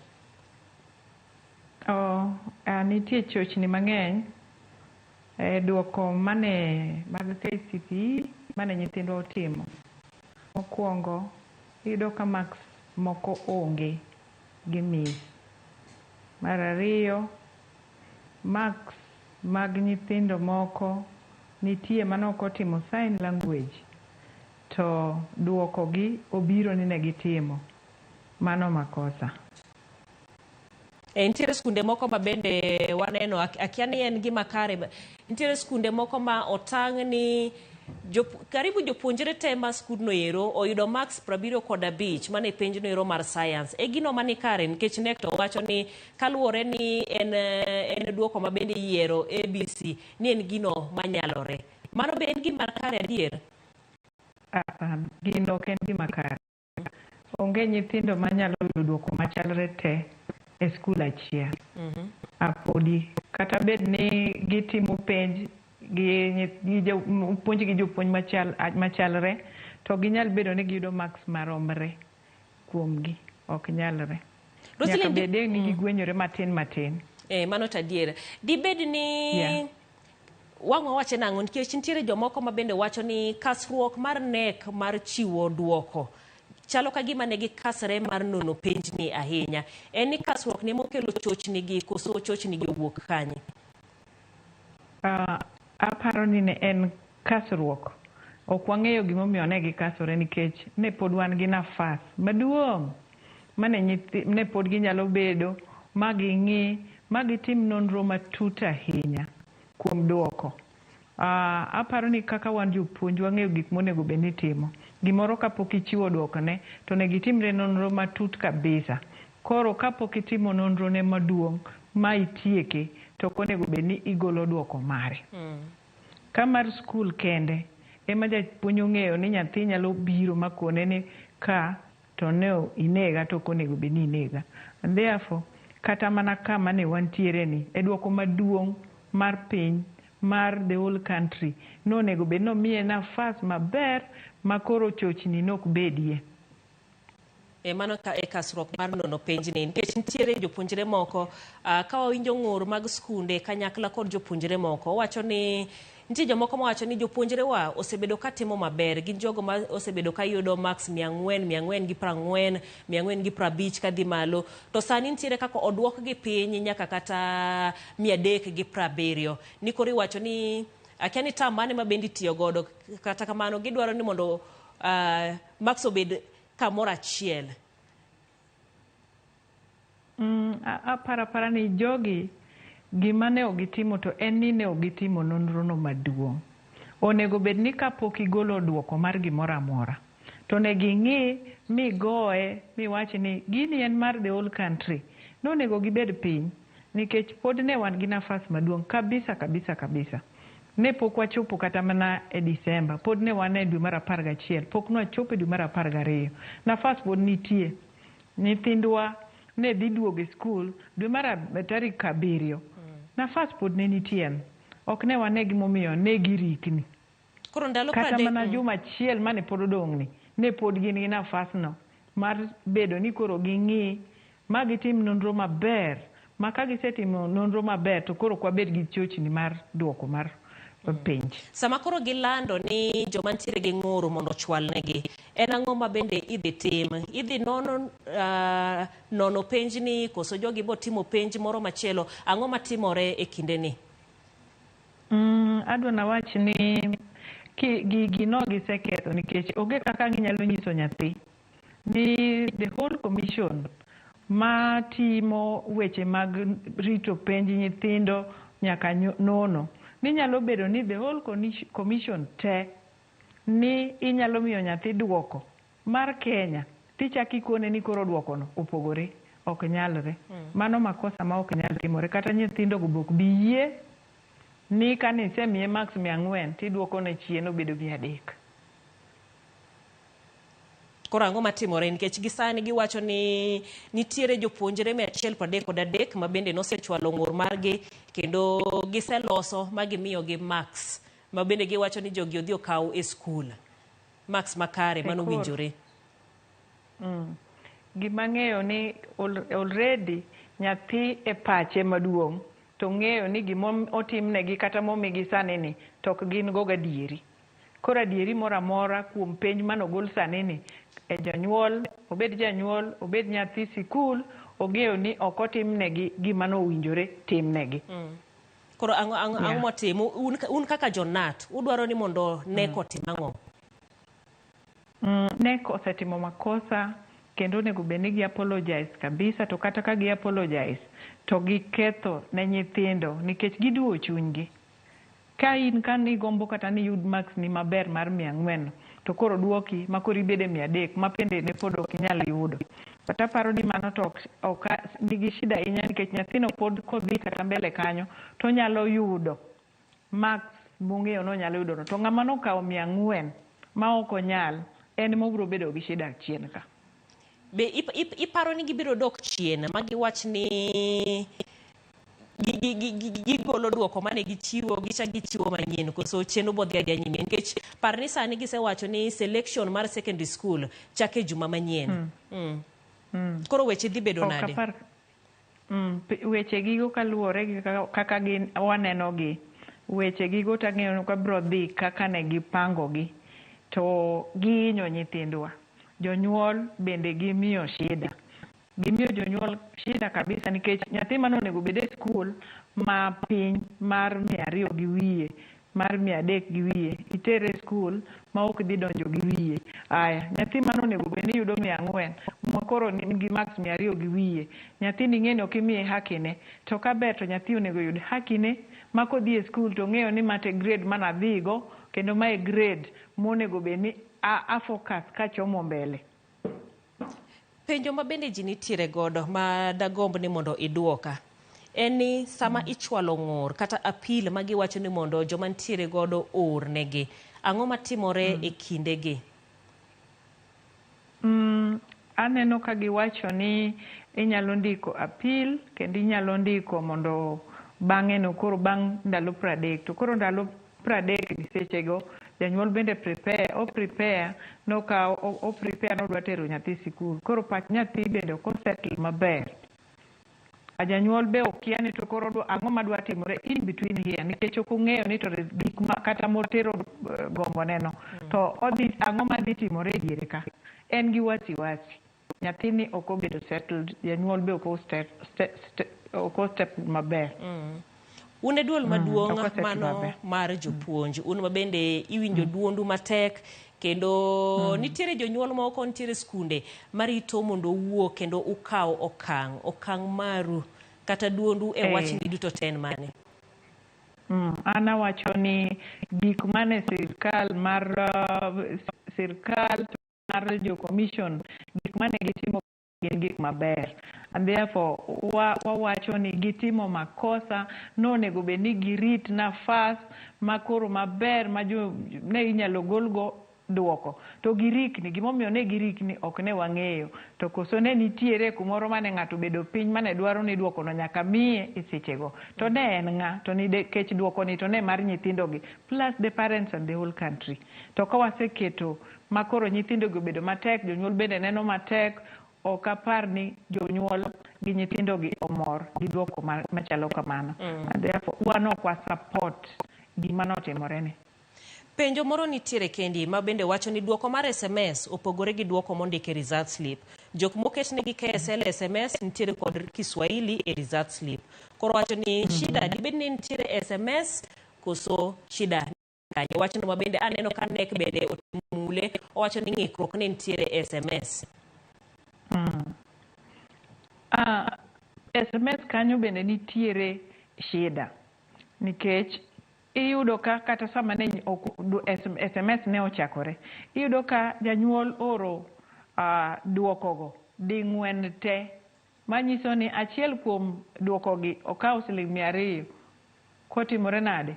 Nitie chochni mang'eny e duoko mane mag KCPE mane nyithindwa otimo. Mokwongo, iyudo ka marks moko onge gi miss. Mar ariyo, marks mag nyithindo moko nitie mane ok otimo sign language to duoko gi obiro ni ne gitimo. Mano makosa. E, nitiere skunde moko ma bende waneno, akia ni en gima kare, nitiere skunde moko ma otang' ni karibu jopuonjre te ma skundno ero oyudo marks 75 mane penjno ero mar science. E gino mani kare nikech KNEC to wacho ni kaluwore ni en duoko ma bende iyiero ABC ni en gino manyalore. Mano be en gima kare adier? Hapana, gino ok en gima kare. Onge nyithindo manyalo yudo duoko machalre te e skul achiel. Apodi kata bed ni gitimo penj gi puonj gi jopuonj machalre, to ginyal bedo ni giyudo marks maromre kuomgi. Ok nyalre. Nyaka bede ni gigwenyore matin matin. Mano to adier. Dibed ni wang' wawache nang'o nikech nitiere jomoko ma bende wacho ni kasruok mar KNEC mar chiwo duoko chalo ka gima ne gikasre mar nono penjni ahinya. En ni kasruok ni mokelo chochni gi koso chochni gi owuok kanye? Aparo ni ne en kasruok. Ok wang'eyo gimomiyo ne gikasore nikech ne pod wan gi nafas maduong' mane ne pod ginyalo bedo ma ging'i ma gitim nonro matut ahinya kuom duoko. Aparo ni kaka wan jopuonj wang'eyo gik monego bed ni itimo. Gimoro kapok ichiwo duokone to onego itimne nonro matut kabisa. Koro kapok itimo nonro ne maduong' ma itieke to ok onego bed ni igolo duoko mare. Ka mar skul kende ema japuonj ong'eyo ni nyathi nyalo biro makone ni ka to ne inega to ok onego bed ni inega. And therefore, kata mana kama ne wantiere ni e duoko maduong' mar piny mar the whole country nonego bed nomiye nafas maber ma koro chochni nok bedie. E mano ka e kasruok mar nono penjni nikech nitiere jopuonjre moko ka wawinjo ng'ur mag skunde kanyakla kod jopuonjre moko wacho ni nitie jomoko mawacho ni jopuonjre wa osebedo ka timo maber, gin jogo ma osebedo ka yudo marks 400, 440, 450 kadhi malo, to sani nitiere kaka oduokgi piny nyaka kata 370. Ni koro iwacho ni akia ni term mane ma bende itiyo godo, kata kamano gidwaro ni mondo marks obed kamoro achiel. Aparo ni jogi gima ne ok gitimo to en ni ne ok gitimo nonro no maduong'. Onego bed ni kapok igolo duoko mar gimoro amora to ne ging'i migoye miwach ni gini en mar the whole country. Nonego gibed piny nikech pod ne wan gi nafas maduong' kabisa kabisa kabisa. Ne pok wachopo kata mana e Disemba, pod ne wan e dwe mar 11, pok nwachopo e dwe mar 12. Nafas pod nitie. Nyithindwa ne dhi duogo e skul dwe mar tarik 7. Nafas pod ne nitie. Ok ne wane gimomiyo ne girikni. Koro ndalo kata mana juma achiel mane pod odong'ni, ne pod gin gi nafasno mar bedo ni koro ging'i ma gitim nonro maber, ma ka gisetimo nonro maber to koro ok wabed gi chochni mar duoko mar penj. Sama koro gilando ni joma nitiere gi ng'ur mondo ochwalnegi, en ang'o ma bende idhi tim? Idhi nono nono penjni koso jogi bo timo penj moro machielo? Ang'o matimore e kindeni? Adwa nawach ni gigi no giseketho nikech onge kaka ginyalo nyiso nyathi ni the whole commission ma timo weche mag rito penj nyithindo nyaka nono ni nyalo bedo ni the whole commission te ni inyalo miyo nyathi duoko mar Kenya tichako ikone ni koro duokono opogore. Ok nyalre. Mano makosa ma ok nyal timore. Kata nyithindo go ok bi yie ni kane isemiye marks 400 tiduokone chien obedo 300. Koro ang'o matimore? Nikech gisani giwacho ni nitiere jopuonjre 133 ma bende nosechwalo ng'ur margi kendo giseloso ma gimiyogi marks ma bende giwacho ni jogi odhi okaw e skul. Marks makare mano winjore. Gima ng'eyo ni already nyathi e pache maduong' to ng'eyo ni gima otimnegi kata momigi sani ni to ok gin go gadieri. Koro adieri moro amora kuom penj manogol sani ni e janyuol, obed janyuol, obed nyathi sikul, ong'eyo ni ok otimnegi gima nowinjore timnegi. Koro ang'o motimo? Un kaka jonat, udwaro ni mondo KNEC otim ang'o? KNEC osetimo makosa Kendo onego bed ni gi apologize kabisa, to kata ka gi apologize to giketho ne nyithindo nikech giduwo chunygi. Ka in ka nigombo kata ni iyud marks ni maber mar 400, to koro duoki ma koro ibede 300 ma bende ne pod ok inyal yudo. But aparo ni mano to ok nigi shida ahinya, nikech nyathino pod kodhi kata mbele kanyo to onyalo yudo marks mong'eyo ni onyalo yudo no. To ng'ama nokawo 400 ma ok onyal, en mobiro bedo gi shida chien ka. Be iparo ni gibiro dok chien ma giwach ni gigolo duoko mane gichiwo, gichak gichiwo manyien, koso chenro bodhi adhiya nyime? Nikech par ni sani gisewacho ni selection mar secondary school chake juma manyien. Koro weche dhi bedo Ok nade? Apar weche gigo kaluwore gi kaka gin waneno gi weche gigo, tang'eyo ka biro dhi kaka ne gipango gi, to gihinyo nyithindwa. Jonyuol bende gimiyo shida, gimiyo jonyuol shida kabisa, nikech nyathi mane onego bed e skul ma piny mar 200 gi wiye, mar 300 gi wiye, itere e skul ma ok dhi donjo gi wiye. Aya, nyathi mane onego bed ni yudo 400 ma koro nigi marks 200 gi wiye, nyathini ing'e ni ok imiye haki ne. To kaber to nyathi onego yud haki ne ma kodhi e skul to ong'eyo ni ma to e grade manadhigo, kendo ma e grade monego bed ni a focus kachomo mbele. Penjo ma bende ji nitiere godo ma dagomb ni mondo iduoka en ni sama ichwalo ng'ur kata appeal ma giwacho ni mondo joma nitiere godo oornegi, ang'o matimore e kindegi? Aneno ka giwacho ni inyalo ndiko appeal kendo inyalo ndiko mondo bang'e no koro bang' ndalo 30, to koro ndalo 30 gi sechego janyuol bende prepare, o prepare nokawo o prepare nodwa tero nyathi sikul. Koro pach nyathi bende ok osettle maber. A janyuol be okia ni to koro ang'o madwa timore in between here, nikech ok ong'eyo ni to gik ma kata motero gombo neno to odhi, ang'o madhi timore e diere ka. En gi wasiwasi, nyathini ok obedo settled, janyuol be ok o step maber. Un e duol maduong' Ok osettle mano maber. mar jopuonj, un ma bende iwinjo duondu matek, kendo nitiere jonyuol moko, nitiere skunde marito mondo uwuo kendo ukaw okang' maru kata duondu e wachni duto te en mane? An awacho ni gik mane sirkal mar sirkal mar jo commission, gik mane gitimo gin gik maber, and therefore wawacho ni gitimo makosa. Nonego bed ni girit nafas makoro maber ma jo ne inyalo golgo duoko, to girikni. Gimomiyo ne girikni ok ne wang'eyo, to koso ne nitiere kumoro mane ng'ato obedo piny mane dwaro ni duokono nyaka miye e sechego, to ne en ng'a to nikech duokoni to ne mar nyithindogi plus the parents and the whole country. To ka waseketo makoro nyithindogi obedo matek, jonyuol bende neno matek. Ok apar ni jonyuol gi nyithindogi omor gi duoko machalo kamano. And therefore wan ok wa support gima notimore ni. Penjo moro nitiere kendi ma bende wacho ni duoko mar SMS opogore gi duoko mondik e result slip. Jok moketnegi KSL SMS nitiere kod Kiswahili e result slip. Koro wacho ni shida dibed ni nitiere SMS koso shida kanye? Wachno ma bende aneno ka NEC bende otemule, owacho ni ng'ikruok ne nitiere SMS. SMS kanyo bende nitiere shida, nikech iyudo ka kata sama ne ok, SMS ne ochakore, iyudo ka janyuol oro duokogo ding'wen te, manyiso ni achiel kuom duokogi okawo siling 200. Kotimore nade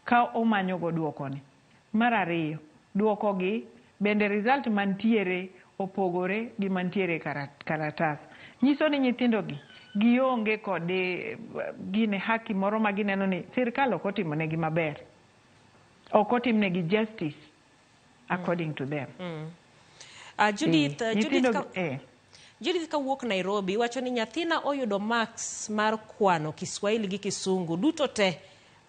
ka omanyogo duokoni? Mar ariyo, duokogi bende result mantiere opogore gi mantiere karatas. Nyiso ni nyithindogi gionge kod gine haki moro ma gineno ni sirkal ok otimonegi maber, ok otimnegi justice according to them. Judith, Judith, nyithindo ka, Judith kawuok Nairobi wacho ni nyathina oyudo marks mar kwano Kiswahili gi Kisungu duto te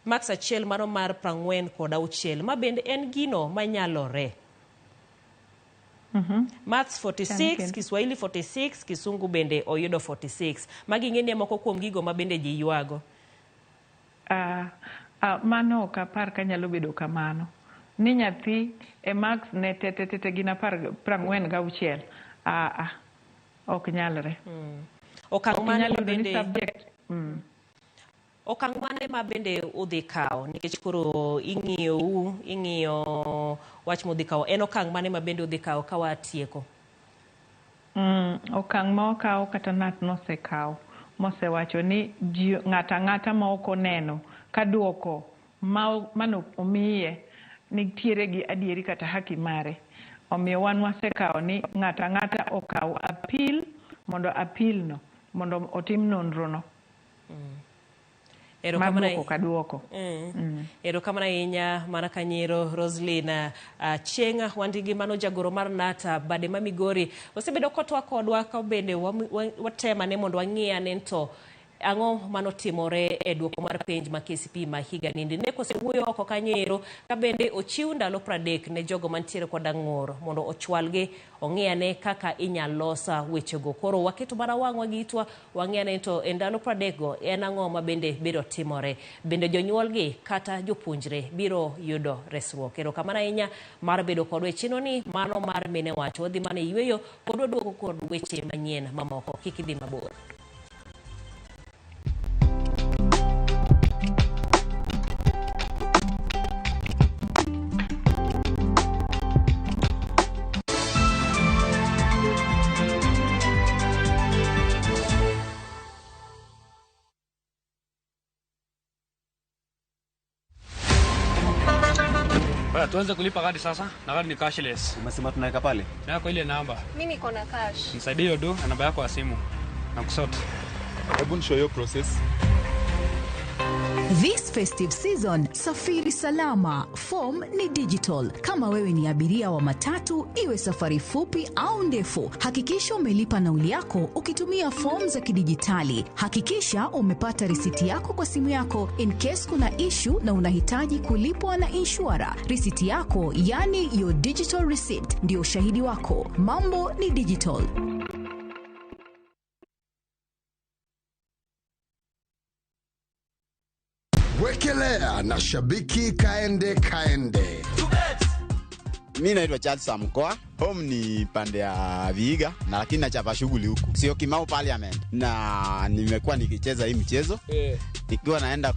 marks achiel mano mar 46, ma bende en gino manyalore. Maths 46, Kendo. Kiswahili 46, Kisungu bende oyudo 46. Magi ing'e moko kuom gigo ma bende ji ywago. Mano ok apar kanyalo bedo kamano. Ni nyathi e marks ne te te te te gin 46. Ok nyalre. Okang' Ok mane inyal ma yudo ni bende subject okang' mane ma bende udhi kawo nikech koro ing'iyo ing'iyo wach mudhi kawo en okang' mane ma bende udhi kawo ka watieko? Okang' ma wakawo kata NAT nosekawo mosewacho ni ji ng'ato ang'ata ma ok oneno ka duoko mano omiye nitiere gi adieri kata haki mare. Omiyo wan wasekawo ni ng'ato ang'ata okaw appeal mondo appeal no mondo otim nonro no mar Erokamano duoko ka duoko. Erokamano ahinya mana kanyero Roslyn Chieng' Wandigi mano jagoro mar Nata bade ma Migori osebedo kotwa kodwa ka bende watemane mondo wang'i ane to ang'o manotimore e duoko mar penj ma KCPE ma higa nindi ne kosewuoyo oko kanyo ero ka bende ochiw ndalo 30 ne jogo mantiere koda ng'ur mondo ochwalgi ong'i ane kaka inyal losa wechego. Koro waketo mana wang'wa gi itwa wang'i ane to e ndalo 30 go en ang'o ma bende biro timore, bende jonyuolgi kata jopuonjre biro yudo resruok. Erokamano ahinya mar bedo kodwa e chenro ni mano mar mine wach. Wadhi mana e yweyo pod waduogo kod weche manyien mamoko, kik idhi mabor. Bwana, tuanze kulipa kadi sasa na kadi ni cashless. Umesema tunaweka pale? Na kwa ile namba. Mimi niko na cash. Nisaidie hiyo do na namba yako ya simu. Na kusort. Hebu nishow hiyo process. This festive season, safiri salama. Form ni digital. Kama wewe ni abiria wa matatu, iwe safari fupi au ndefu, hakikisha umelipa nauli yako ukitumia form za kidijitali. Hakikisha umepata risiti yako kwa simu yako in case kuna issue na unahitaji kulipwa na inshura. Risiti yako, yani your digital receipt, ndio ushahidi wako. Mambo ni digital. Wekelea na Shabiki Kaende Kaende. Mi naitwa Charles Samkoa, home ni pande ya Vihiga na lakini nachapa shughuli huku, sio Kimau Parliament, na nimekuwa nikicheza hii mchezo nikiwa naenda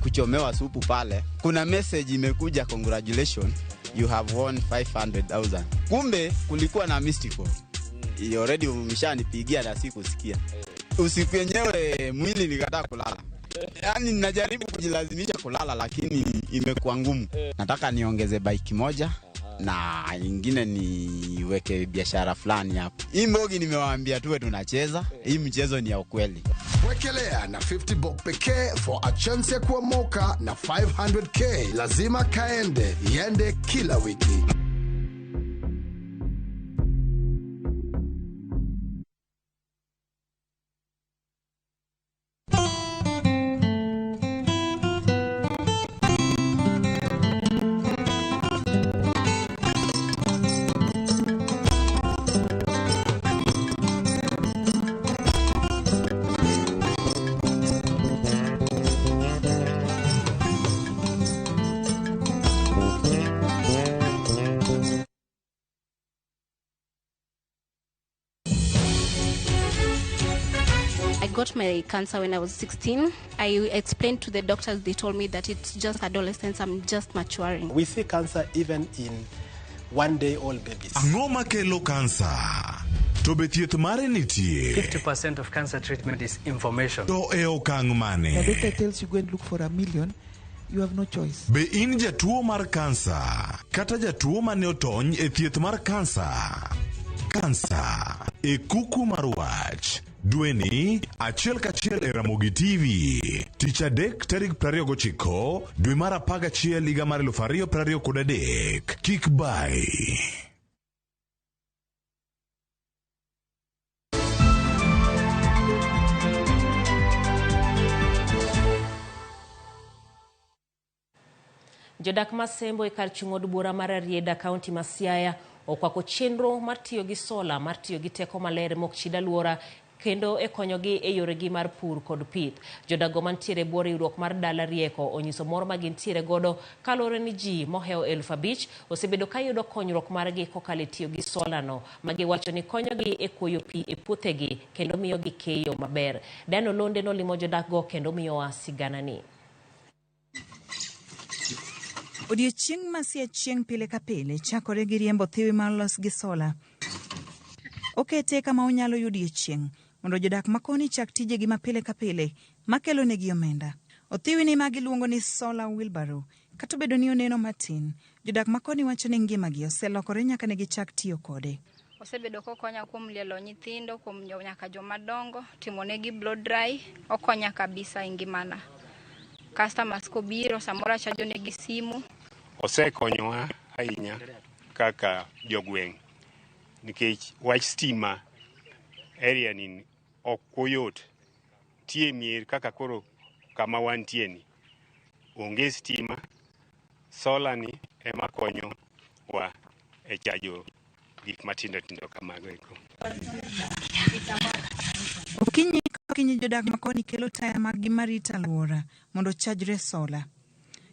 kuchomewa supu pale. Kuna message imekuja, congratulations you have won 500,000. Kumbe kulikuwa na missed call. Already umeshanipigia na sikusikia. Usiku yenyewe mwili nikataa kulala. Yaani najaribu kujilazimisha kulala lakini imekuwa ngumu. Nataka niongeze bike moja na ingine niweke biashara fulani hapo. Hii mbogi nimewaambia tuwe tunacheza, hii mchezo ni ya ukweli. Wekelea na 50 bob pekee for a chance ya kuomoka na 500k. Lazima kaende, iende kila wiki. I got my cancer when I was 16. I explained to the doctors, they told me that it's just adolescence, I'm just maturing. We see cancer even in one-day-old babies. Ang'o makelo kansa? To be thieth mare nitie? 50% of cancer treatment is information. To e okang' The mane? doctor tells you go and look for $1 million, you have no choice. Be in jatuo mar kansa kata jatuo mane otony e thieth mar kansa? Kansa e kuku mar wach. Dweni achiel kachiel e Ramogi TV. Tich adek tarik 29 dwe mar 11 higa mar 2023. Kik bai. Jodak ma Sembo e kar chung' od bura mar Rarieda, kaunti ma Siaya, okwako chenro mar tiyo gi sola mar tiyo gi teko maler mok chid alwora kendo e konyogi e yoregi mar pur kod pith. Jodago mantiere e bwo riwruok mar Dala Rieko onyiso mor ma gintiere godo kaluwore ni ji mohewo 5,000 osebedo ka yudo konyruok margi kokalo e tiyo gi sola no ma giwacho ni konyogi e kuoyo pi e puothegi kendo miyogi keyo maber. Dan Olonde nolimo jodakgo kendo miyowa siganani. Odiechieng' masie chieng' pile ka pile chakore gi riembo thiwi ma olos gi sola. Okete kama onyalo yudie chieng' mondo jodak makoni chak tijegi ma pile ka pile makelo negi omenda. Othiwini ma giluongo ni solar wheelbarrow kata obedo ni oneno matin, jodak makoni wacho ni ngimagi oselokore nyaka ne gichak tiyo kode. Osebedo kokonya kuom lielo nyithindo, kuom nyaka joma dongo, timo negi blow dry, okonya kabisa e ngimana. Customers kobiro samoro achajo negi simu. Osekonyowa ahinya kaka jogweng' nikech wach stima area ni ok oyot. Tie mier kaka koro kama wantie ni onge stima, sola ni ema konyo wa e chajo gik matindo tindo kamago eko. Okinyi ka okinyi jodak makoni kelo taya maggi marito alwora mondo ochajre sola.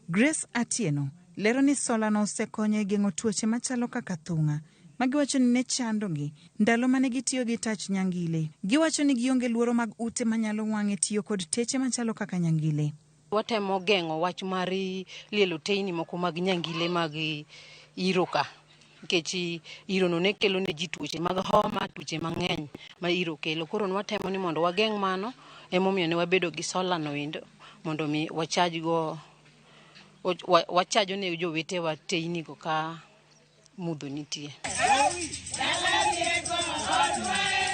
Grace Atieno lero ni sola no osekonyo e geng'o tuoche machalo kaka thung'a ma giwacho ni ne chandogi ndalo mane gitiyo gi tach nyangile. Giwacho ni gionge luoro mag ute manyalo wang' e tiyo kod teche machalo kaka nyangile. Watemo geng'o wach mar lielo teyni moko mag nyangile mag iro ka nikech irono ne kelo ne ji tuoche mag homa, tuoche mang'eny ma iro kelo. Koro nwatemo ni mondo wageng' mano, emomiyo ne wabedo gi sola no endo mondo mi wachaj go wachajo ne jowetewa teyni go ka mudho nitie.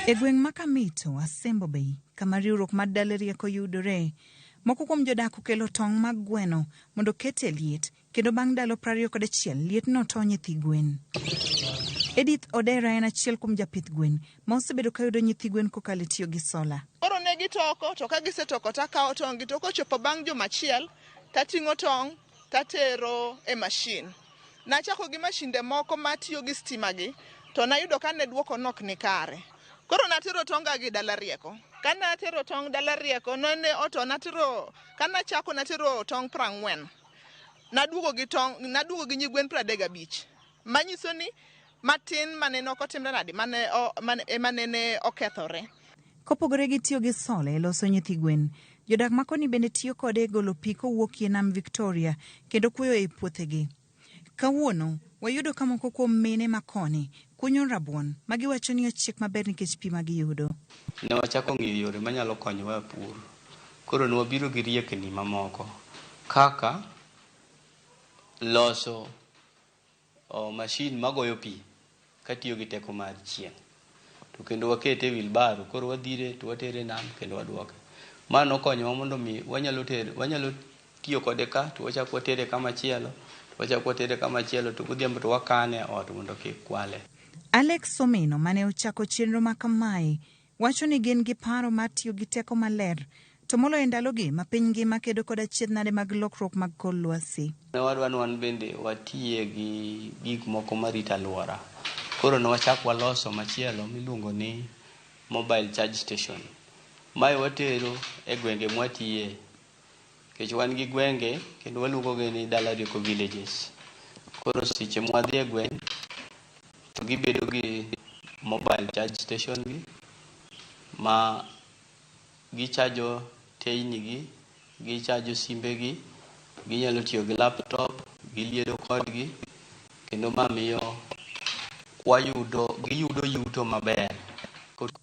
E gweng' ma Kamito, Asembo Bay, kama riwruok mar Dala Rieko yudore, moko kuom jodak okelo tong' mag gweno mondo oket e liet kendo bang' ndalo 21 lietno to nyithi gwen. Edith Odera en achiel kuom japith gwen ma osebedo ka yudo nyithi gwen kokalo e tiyo gi sola. Koro ne gitoko to ka gisetoko takawo tong' gi to kochopo bang' juma achiel tating'o tong' tatero e mashin. Nachako gi mashinde moko matiyo gi stima gi to nayudo ka ne duoko nok ni kare. Koro natero tonga gi Dala Rieko. Ka natero tong' Dala Rieko nene oto natero ka nachako natero tong' 40. Naduogo gi tong' naduogo gi nyigwen 35. Manyiso ni matin mane ok otimre nade mane ema nene okethore. Kopogore gi tiyo gi sola e loso nyithi gwen, jodak makoni bende tiyo kode e golo pi kowuok e nam Victoria kendo kuoyo e puothegi. Kawuono, wayudo ka moko kuom mine makoni kunyo rabuon ma giwacho ni ochiek maber nikech pi ma giyudo. Ne wachako ng'iyo yore manyalo konyowa e pur. Koro ne wabiro gi riekni mamoko kaka loso mashin magoyo pi katiyo gi teko mar chieng'. To kendo wakete e wheelbarrow, koro wadhire to watere nam kendo waduoke. Ma nokonyowa mondo mi wanyalo wanyalo tiyo kode ka to wachako watere kama chielo, to wachako watere kama chielo to godhiambo to wakane e ot mondo kik kwale. Alex Omino mane ochako chenro ma kamae wacho ni gin gi paro mar tiyo gi teko maler to moloyo e ndalogi ma piny ngima kedo kod achiedh nade mag lokruok mag kor lwasi. Ne wadwa ni wan bende watiye gi gik moko marito alwora. Koro ne wachako waloso machielo miluongo ni mobile charge station. Mae watero e gwenge mwatiye nikech wan gi gwenge kendo waluongo gi ni Dala Rieko villages. Koro seche mwadhi e gweng' to gibedo gi mobile charge station gi ma gichajo teyni gi, gichajo simbe gi, ginyalo tiyo gi laptop, giliedo kodgi kendo ma miyo wayudo giyudo yuto maber.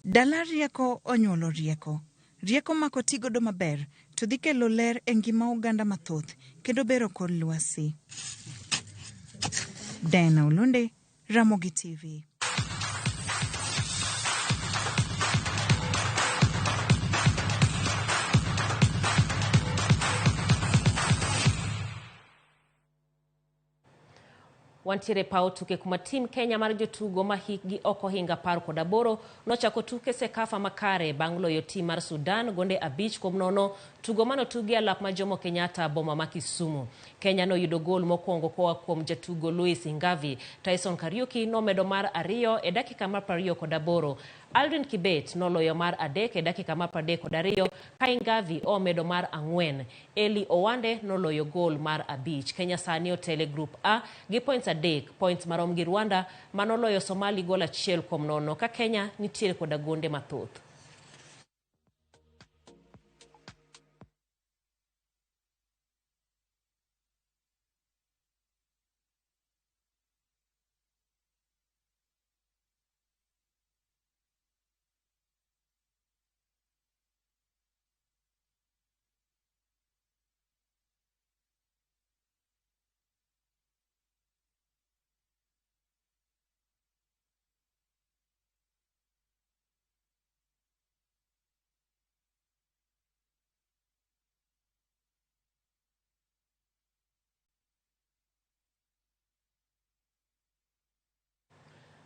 Dala rieko onyuolo rieko. Rieko ma kotigodo maber to dhi kelo ler e ngima oganda mathoth kendo bero kor lwasi. Diana Olunde, Ramogi TV. Wantiere paw tuke kuma tim Kenya mar jotugo ma hikgi ok ohingo 18 nochako tuke Sekafa makare bang' loyo tim mar Sudan gonde 5-0 tugo manotugi e alap ma Jomo Kenyatta boma ma Kisumu. Kenya noyudo gol mokwongo koa kuom jatugo Louis Ingavi. Tyson Kariuki nomedo mar ariyo e dakika mar 28. Aldrin Kibet noloyo mar adek e dakika mar 32 ka Ingavi omedo mar 4. Eli Owande noloyo gol mar 5. Kenya sani otele Group A gi points 3, points marom gi Rwanda manoloyo Somali gol 1-0 ka Kenya nitiere koda gonde mathoth.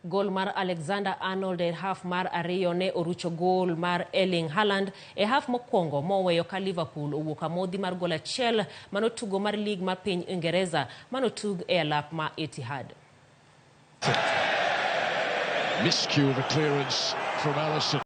Gol mar Alexander Arnold e half mar 2 ne orucho gol mar Erling Haaland e half mokwongo moweyo ka Liverpool owuok amodhi mar gol 1 manotugo mar lig mar piny Uingereza manotug e alap ma Etihad. Miscue of a clearance from Alisson.